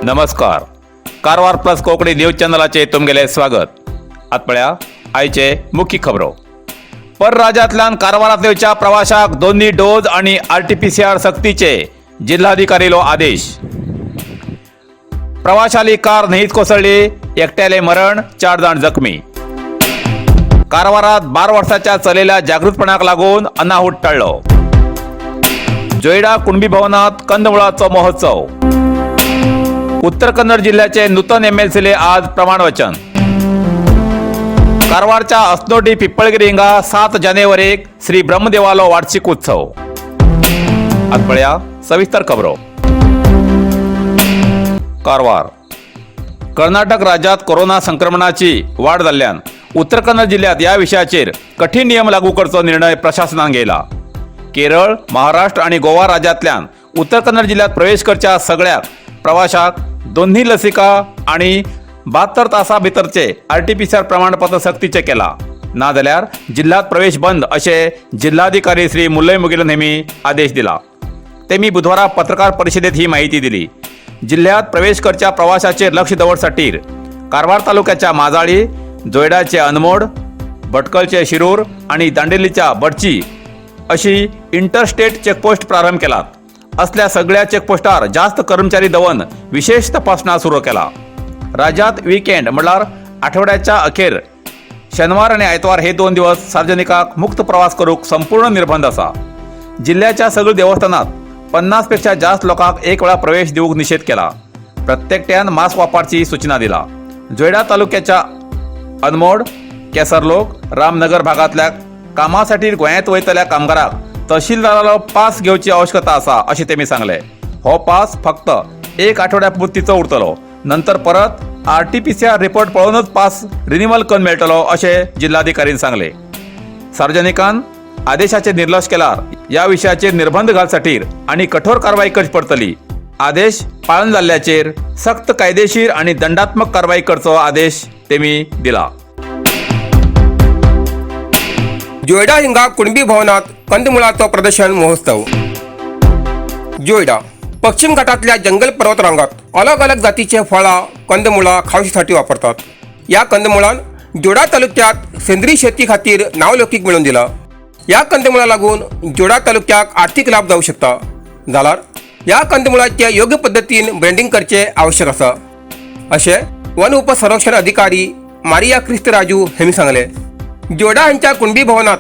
नमस्कार, Karwar plus Konkani news चॅनलाचे तुमगेले स्वागत. आत पळया आयचे मुख्य खबरो. परराज्यांतल्यान कारवारांत येवच्या प्रवाशाक दोन्ही डोस आणि आरटीपीसीआर सक्तीचे, जिल्हाधिकारीलो आदेश. प्रवाशाली कार न्हंयत कोसळ्ळी, एकट्याले मरण, चार जाण जखमी. कारवारात 12 वर्साच्या चलेल्या जागृतपणाक लागून अनाहूत टळ्ळो. जोयडा कुणबी भवनात कंदमुळाचो महोत्सव. उत्तर कन्नड जिल्ह्याचे नूतन एमएलसीले आज प्रमाणवचन. कारवारच्या अस्नोटी पिप्पळगिरी हिंगा 7 जानेवारीक श्री ब्रह्मदेवालो वार्षिक उत्सव. आज पळया सविस्तर खबरो. कारवार. कर्नाटक राज्यात कोरोना संक्रमणाची वाढ जाल्ल्यान उत्तर कन्नड जिल्ह्यात या विशयाचेर कठीण नियम लागू करचो निर्णय प्रशासनान घेयला. केरळ, महाराष्ट्र आणि गोवा राज्यांतल्यान उत्तर कन्नड जिल्ह्यात प्रवेश करच्या सगळ्या प्रवाशाक दोन्ही लसिका आणि 72 तासा भितरचे आरटीपीसीआर प्रमाणपत्र सक्तीचे केला. नाजाल्यार जिल्ह्यात प्रवेश बंद अशें जिल्हाधिकारी श्री मुल्लय मुगिलन हेमी आदेश दिला. तेमी बुधवारा पत्रकार परिषदेत ही माहिती दिली. जिल्ह्यात प्रवेश करच्या प्रवाशाचेर लक्ष दवरसाठी कारवार तालुक्याच्या माजाळी, जोयडाचे अनमोड, भटकळचे शिरूर आणि दांडेलीच्या बडची अशी इंटरस्टेट चेकपोस्ट प्रारंभ केलात. असल्या सगळ्या चेकपोस्टार जास्त कर्मचारी दवन विशेष तपासणा सुरू केला. राज्यात विकेंड म्हणल्यार आठवड्याच्या अखेर शनिवार आणि आयतवार हे 2 दिवस सार्वजनिकाक मुक्त प्रवास करूक संपूर्ण निर्बंध आसा. जिल्ह्याच्या सगळ्या देवस्थानात 50 पेक्षा जास्त लोकांक एक वेळा प्रवेश दिवंक निषेध केला. प्रत्येकट्यान मास्क वापरची सूचना दिला. जोयडा तालुक्याच्या अनमोड, केसरलोक, रामनगर भागातल्या कामासाठी गोंयांत वयतल्या कामगाराक तहसीलदारालो पास घेवची आवश्यकता आसा अशें तेमी सांगले. हो पास फक्त एक आठवड्या पुरतीचो उरतलो. नंतर परत आरटीपीसीआर रिपोर्ट पळोवनच पास रिन्युअल करून मेळटलो अशें जिल्हाधिकारीन सांगले. सार्वजनिकान आदेशाचे निर्लक्ष केल्यार या विशयाचेर निर्बंध घालसाठीर आणि कठोर कारवाई करची पडतली. आदेश पाळन जाल्ल्याचेर सक्त कायदेशीर आणि दंडात्मक कारवाई करचो आदेश तेमी दिला. जोयडा हिंगा कुणबी भवनात कंदमुळाचो प्रदर्शन महोत्सव. जोयडा पश्चिम घाटातल्या जंगल पर्वतरांगात अलग अलग जातीचे फळां, कंदमुळां खावशीसाठी वापरतात. या कंदमुळान जोडा तालुक्यात सेंद्रीय शेती खातीर नावलौकिक मेळोवन दिला. या कंदमुळा लागून जोडा तालुक्याक आर्थिक लाभ जावं शकता. जाल्यार या कंदमुळाचे योग्य पद्दतीन ब्रँडिंग करचे आवश्यक आसा, अशें वन उपसंरक्षण अधिकारी मारिया क्रिस्त राजू हेमी सांगले. जोडा हांच्या कुणबी भवनात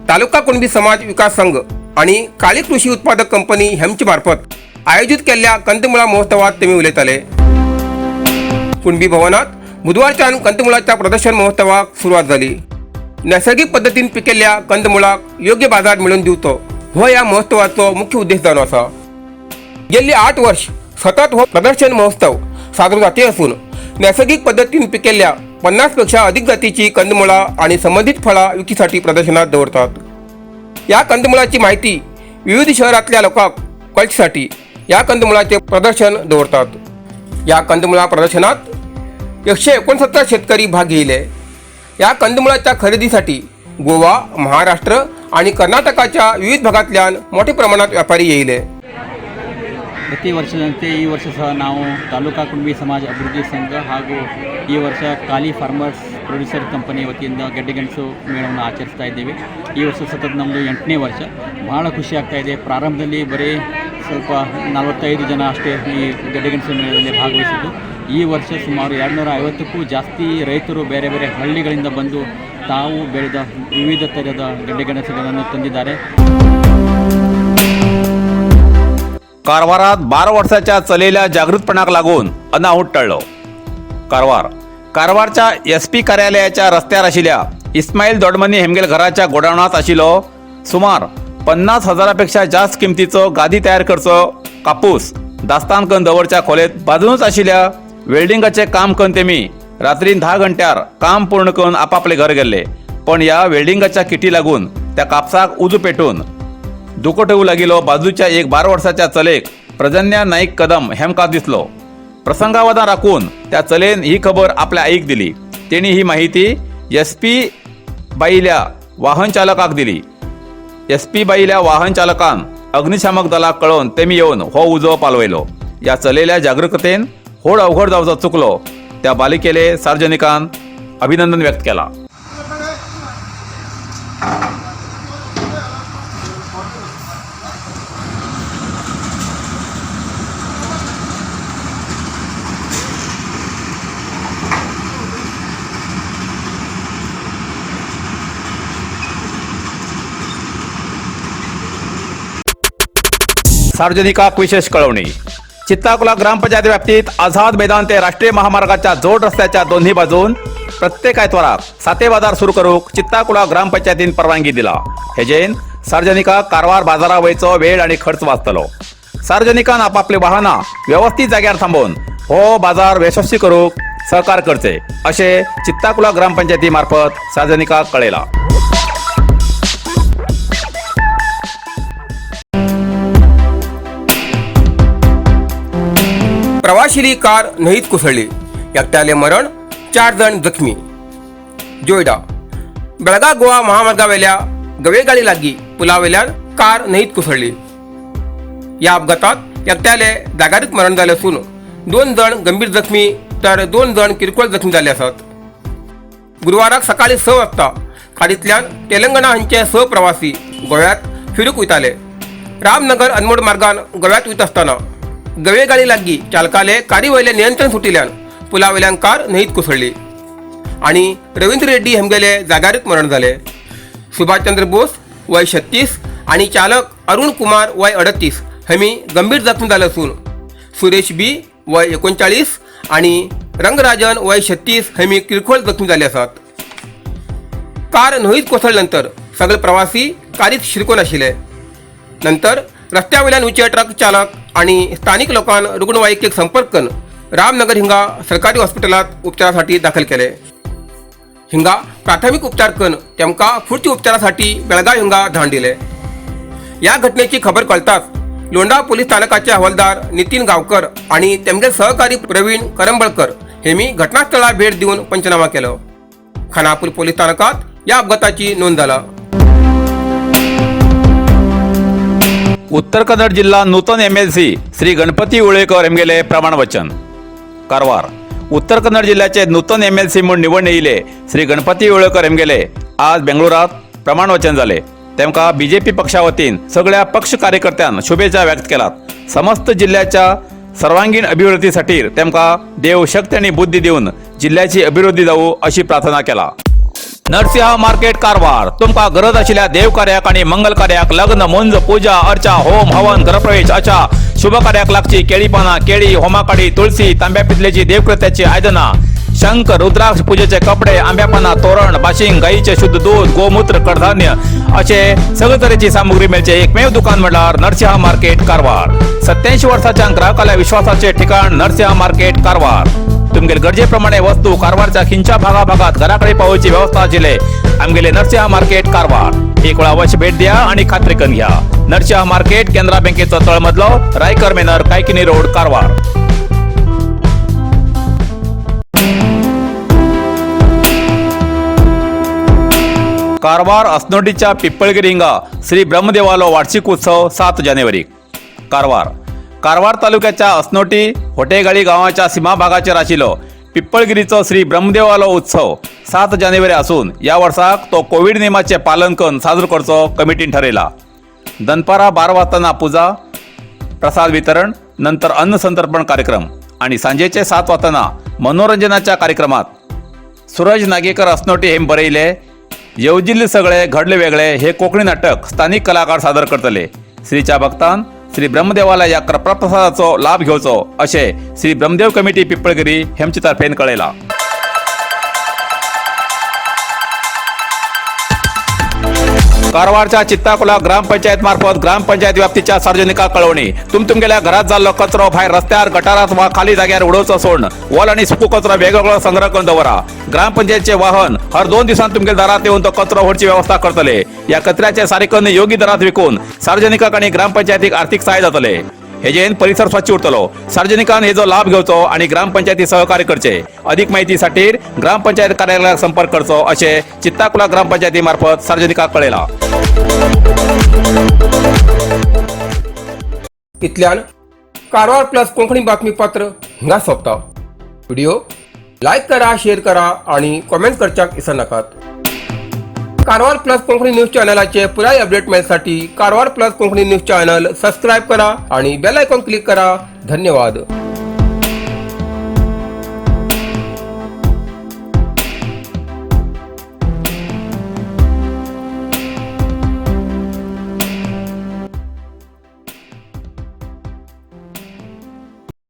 तालुका कुणबी समाज विकास संघ आणि काळी कृषी उत्पादक कंपनी हेमचे मार्फत आयोजित केल्ल्या कंदमुळा महोत्सवात तेमी उलयताले. कुणबी भवनात बुधवारच्यान कंदमुळाच्या प्रदर्शन महोत्सवाक सुरवात जाली. नैसर्गिक पद्दतीन पिकेल्ल्या कंदमुळाक योग्य बाजार मेळोवन दिवचो हो ह्या महोत्सवाचो मुख्य उद्देश जावन आसा. गेल्ली 8 वर्ष सतत हो प्रदर्शन महोत्सव साजरो जाते असून नैसर्गिक पद्दतीन पिकेल्ल्या 50 पेक्षा अधिक जातीची कंदमुळां आणि संबंधित फळां विक्रीसाठी प्रदर्शनात दवरतात. या कंदमुळाची माहिती विविध शहरातल्या लोकांक कळच्यासाठी या कंदमुळाचे प्रदर्शन दवरतात. या कंदमुळा प्रदर्शनात 169 शेतकरी भाग घेयले. या कंदमुळाच्या खरेदीसाठी गोवा, महाराष्ट्र आणि कर्नाटकाच्या विविध भागातल्यान मोठ्या प्रमाणात व्यापारी येयले. ಪ್ರತಿ ವರ್ಷದಂತೆ ಈ ವರ್ಷ ಸಹ ನಾವು ತಾಲೂಕಾ ಕುಣಬಿ ಸಮಾಜ ಅಭಿವೃದ್ಧಿ ಸಂಘ ಹಾಗೂ ಈ ವರ್ಷ ಕಾಲಿ ಫಾರ್ಮರ್ಸ್ ಪ್ರೊಡ್ಯೂಸರ್ ಕಂಪನಿ ವತಿಯಿಂದ ಗೆಡ್ಡೆಗೆಣಸು ಮೇಳವನ್ನು ಆಚರಿಸ್ತಾ ಇದ್ದೀವಿ. ಈ ವರ್ಷ ಸತತ ನಮ್ಮದು ಎಂಟನೇ ವರ್ಷ. ಭಾಳ ಖುಷಿ ಆಗ್ತಾ ಇದೆ. ಪ್ರಾರಂಭದಲ್ಲಿ ಬರೀ ಸ್ವಲ್ಪ 45 ಜನ ಅಷ್ಟೇ ಈ ಗೆಡ್ಡೆಗೆಣಸು ಮೇಳದಲ್ಲಿ ಭಾಗವಹಿಸಿದ್ದು. ಈ ವರ್ಷ ಸುಮಾರು 250ಕ್ಕೂ ಜಾಸ್ತಿ ರೈತರು ಬೇರೆ ಬೇರೆ ಹಳ್ಳಿಗಳಿಂದ ಬಂದು ತಾವು ಬೆಳೆದ ವಿವಿಧ ಥರದ ಗೆಡ್ಡೆಗೆಣಸುಗಳನ್ನು ತಂದಿದ್ದಾರೆ. कारवारात 12 वर्साच्या चलेल्या जागृतपणाक लागून अनाहूत टळ्ळो. कारवार. कारवारच्या एस पी कार्यालयाच्या रस्त्यार आशिल्ल्या इस्माईल दोडमनी हेमगेल घराच्या गोडावणांत आशिल्लो सुमार 50 हजारापेक्षा जास्त किमतीचो गादी तयार करचो कापूस दास्तान करून दवरच्या खोलेत बाजूनच आशिल्ल्या वेल्डिंगाचें काम करून तेमी रात्रीन 10 घंट्यार काम पूर्ण करून आपापले घर गेल्ले. पण ह्या वेल्डिंगाच्या किटी लागून त्या कापसाक उजो पेटून दुखो ठेवू लागिलो बाजूच्या एक 12 वर्साच्या चलेक प्रजन्या नाईक कदम हेमका दिसलो. प्रसंगावधान राखून त्या चलेन ही खबर आपल्या आईक दिली. तेणी ही माहिती एस पी बाईल्या वाहन चालकाक दिली. एस पी बाईल्या वाहन चालकान अग्निशामक दलाक कळोवन तेमी येवन हो उजो पालवयलो. या चलेल्या जागृकतेन होड अवघड जावचो चुकलो त्या बालिकेले सार्वजनिकान अभिनंदन व्यक्त केला. सार्वजनिकाक विशेष कळवणी. चित्ताकुला ग्रामपंचायत व्याप्तीत आझाद मैदान ते राष्ट्रीय महामार्गाच्या जोड रस्त्याच्या दोन्ही बाजून प्रत्येक आयतवाराक साते बाजार सुरू करूक चित्ताकुला ग्रामपंचायतीन परवानगी दिला. हेजेन सार्वजनिकाक कारवार बाजारा वयचो वेळ आणि खर्च वाचतलो. सार्वजनिकान आपापली वाहनां व्यवस्थित जाग्यार थांबोवन हो बाजार यशस्वी करूक सहकार करचे अशें चित्ताकुला ग्रामपंचायती मार्फत सार्वजनिकाक कळयला. प्रवाशिली कार न्हंयत कोसळ्ळी. एकट्याले मरण, 4 जण जखमी. जोयडा बेळगाव गोवा महामार्गावेल्या गवेगाडी लागीं पुलावेल्यान कार न्हंयत कोसळ्ळी. ह्या अपघातात एकट्याले जाग्यारूच मरण जालें आसून 2 जण गंभीर जखमी तर 2 जण किरकोळ जखमी जाल्ले आसात. गुरुवाराक सकाळी 6 वाजता कारींतल्यान तेलंगणा हांचे 6 प्रवासी गोव्यात फिरूंक वयताले. रामनगर अनमोड मार्गान गोव्यात वयता आसतना गवेगाडी लागीं चालकाले कारी वयलें नियंत्रण सुटिल्ल्यान पुलावेल्यान कार न्हंयत कोसळ्ळी आनी रवींद्र रेड्डी हेमगेले जाग्यारूच मरण जालें. सुभाषचंद्र बोस वय 36 आनी चालक अरुण कुमार वय 38 हेमी गंभीर जखमी जाले आसून सुरेश बी वय 39 आनी रंगराजन वय 36 हेमी किरकोळ जखमी जाले आसात. कार न्हंयत कोसळ्ळे नंतर सगळे प्रवासी कारीत शिरकून आशिल्ले. नंतर रस्त्या वयल्यान वचपी ट्रक चालक आनी स्थानिक लोकांन रुग्णवाहिकेक संपर्क करून रामनगर हिंगा सरकारी हॉस्पिटलात उपचारासाठी दाखल केले. हिंगा प्राथमिक उपचार करून तेमकां फुडच्या उपचारासाठी बेळगाव हिंगा धाडून दिले. ह्या घटनेची खबर कळताच लोंढा पोलीस स्थानकाचे हवालदार नितीन गावकर आणि तेमगे सहकारी प्रवीण करंबळकर हेमी घटनास्थळाक भेट दिवन पंचनामा केलो. खानापूर पोलीस स्थानकात या अपघाताची नोंद जाला. उत्तर कन्नड जिल्हा नूतन एमएलसी श्री गणपती उळेकर हेमगेले प्रमाणवचन. कारवार उत्तर कन्नड जिल्ह्याचे नूतन एमएलसी म्हूण निवडून येयले श्री गणपती उळेकर हेमगेले आज बेंगळुरात प्रमाणवचन जाले. तेमकां बीजेपी पक्षा वतीन सगळ्या पक्ष कार्यकर्त्यान शुभेच्छा व्यक्त केलात. समस्त जिल्ह्याच्या सर्वांगीण अभिवृद्धीसाठी तेमकां देव शक्ती आनी बुद्धी दिवन जिल्ह्याची अभिवृद्धी जावू अशी प्रार्थना केला. नरसिंह मार्केट कारवार तुमकां गरज आशिल्ल्या देव कार्याक आनी मंगल कार्याक लग्न, मुंज, पूजा अर्चा, होम हवन, गृहप्रवेश अशा शुभ कार्याक लागची केळी पानां, केळी, होमाकाडी, तुळसी, तांब्या पितलेची देवकृत्याची आयदनां, शंख, रुद्राक्ष, पूजेचे कपडे, आंब्या पानां, तोरण, बाशिंग, गाईचे शुद्ध दूध, गोमूत्र, कडधान्य असे सगळे तरेची सामुग्री मेळचे एकमेव दुकान म्हणल्यार नरसिंह मार्केट कारवार. 87 वर्साच्या ग्राहकाल्या विश्वासाचे ठिकाण नरसिंह मार्केट कारवार. तुमगेले गरजेप्रमाणे वस्तू कारवारच्या खिंच्या भागाभागात घराकडे पावोवची व्यवस्था आशिल्ले आमगेले नरसिंह मार्केट कारवार. एक वेळा अवश्य भेट द्या आणि खात्री करून घ्या. नरसिंह मार्केट, केनरा बँकेचो तळमजलो, रायकर मेनर, कायकिनी रोड, कारवार. कारवार अस्नोटीच्या पिप्पळगिरी हिंगा श्री ब्रह्मदेवालो वार्षिक उत्सव 7 जानेवारी. कारवार कारवार तालुक्याच्या अस्नोटी होटेगाळी गांवाच्या सीमा भागाचेर आशिल्लो पिप्पळगिरीचो श्री ब्रह्मदेवालो उत्सव 7 जानेवारी आसून या वर्साक तो कोविड नेमाचे पालन करून साजरो करचो कमिटीन ठरयला. दनपारा 12 वाजताना पुजा, प्रसाद वितरण, नंतर अन्न संतर्पण कार्यक्रम आणि सांजेचे 7 वाजताना मनोरंजनाच्या कार्यक्रमात सूरज नागेकर अस्नोटी हे बरयले येवजिल्ले सगळे घडले वेगळे हे कोंकणी नाटक स्थानिक कलाकार सादर करतले. श्रीच्या भक्तान श्री ब्रह्मदेवाला या कृपाप्रसादाचो लाभ घेवचो अशें श्री ब्रह्मदेव कमिटी पिप्पळगिरी हेमचे तर्फेन कळयला. कारवारच्या चित्ताकुला ग्रामपंचायत मार्फत ग्रामपंचायत व्याप्तीच्या सार्वजनिका कळवणी. तुमगेल्या घरात जाल्लो कचरो भायर रस्त्यार, गटारात वा खाली जाग्यार उडोवचो सोडून वल आणि सुको कचरो वेगवेगळो संग्रह करून दवरा. ग्रामपंचायतचे वाहन हर 2 दिवसांत तुमगेल्या दारात येऊन तो कचरो व्हरची व्यवस्था करतले. या कचऱ्याचे सारिकन योग्य दरात विकून सार्वजनिकाक आणि ग्रामपंचायतीक आर्थिक सहाय्य जातले. हेजेन परिसर स्वच्छ उरतलो. सार्वजनिकान हेजो लाभ घेवचो आणि ग्रामपंचायती सहकार्य करचे. अधिक माहितीसाठी ग्रामपंचायत कार्यालयात संपर्क करचो असे चित्ताकुला ग्रामपंचायती मार्फत सार्वजनिकाक कळयला. इतल्यान कारवार प्लस कोंकणी बातमीपत्र हिंगा सोंपता. व्हिडिओ लायक करा, शेअर करा आणि कॉमेंट करच्याक विसरनाकात. कारवार प्लस कोंकणी न्यूज चॅनलाचे पुराय update मेळसाठी Karwar plus Konkani news channel subscribe करा आणि बेल आयकॉन क्लिक करा. धन्यवाद.